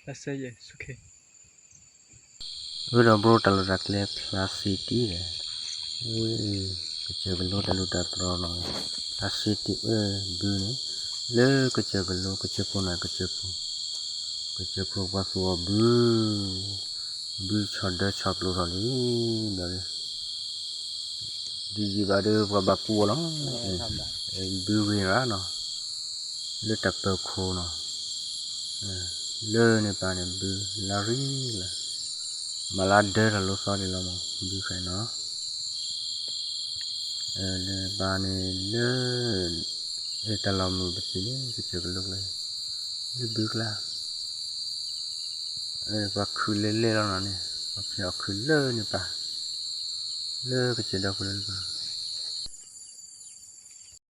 တၢ်ဆဲးယဲၢ်ဆူၣ်ခ့ အၢ ဒီးဘြိတၢ်လီၢ်တၢ်ကျဲဖျါစ့တံၢ်ဒီး ဝဲ ကစၢၢ်ကလိတၢ်လူၢ်တၢ်တြီၤနီၤ ဖျါစ့တံၢ်အၢ ဘုန့ၣ် လၢကစၢၢ်ကလိကစၢၢ်ခိၣ်န့ၣ် ကစၢၢ်ခိၣ် ကစၢၢ်ခိၣ်ပှၤသူၣ်အီၤဘု ဘုဆီၣ်ဒၢဆီၣ်ပျိထီၣ်လံ ဘျီ ဒ်ယံာ်ဘၣ်ဒီးပှၤဘၣ်ကူအီၤလီၤ ဘုဂ့ၤရၣ်နီၤ လၢတၢ်ပၢၤခိၣ်နီၤ လၢန့ၣ်ပၢ်န့ၣ် ဘုလါရံလၢ မၤလါဒၢတၢ်လိသီဒံးလီၤမး ဘုဃဲနီၤ လၢပၢ်န့ၣ်လၢ တၢ်လီၢ်မုာ်ပသံးန့ၣ် ကစၢၢ်ကလိကျဲ လၢဘုကျါ ပှၤခုးလဲၤလဲၤလီၤနီၤန့ၣ် ပှၤဖျဲးအီၣ်ခုးလၢန့ၣ်ပၢ် လၢကစၢၢ်ဒီခိၣ်လၢန့ၣ်ပၢ်